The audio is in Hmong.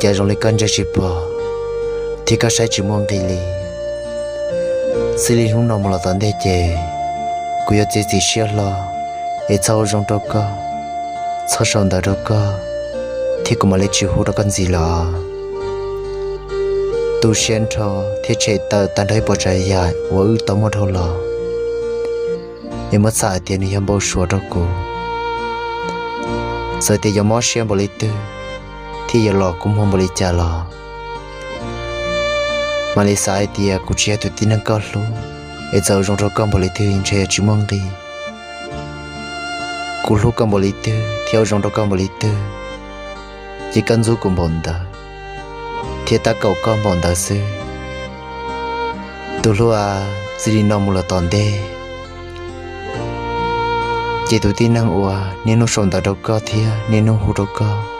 Cas zoo li koj ntsia tsis pom thiab koj saib tsis muaj nqis li. Xws li hnub no mus los tom ntej ces kuv yuav txiav txim siab hlo es txhob ua zoo rau koj, txhob sau ntawv rau koj, thiab kuv mam li tsis hu rau koj ntxiv lawm. Tu siab nrho thiab tshem tawm tag nrho ib puas tsav yam uas wb tau muaj dhau los, es muab txhais hais tias nws yog npau suav rau kuv. Txawm tias yuav mob siab npaum li twg thiab yuav los kua muag npaum li cas los, mam li xav hais tias kuv tsis yog tus tib neeg koj hlub, es txawm ua zoo rau koj npaum li twg ntshe yuav tsis muaj nqis. Kuv hlub koj npaum li twg thiab ua zoo rau koj npaum li twg, ces koj ntxub kuv npaum ntawd thiab tab kaum koj npaum ntawd xwb. Tus hlub a, txij li no mus los tom ntej ces tus tib neeg uas niaj hnub sau ntawv rau koj thiab niaj hnub hu rau koj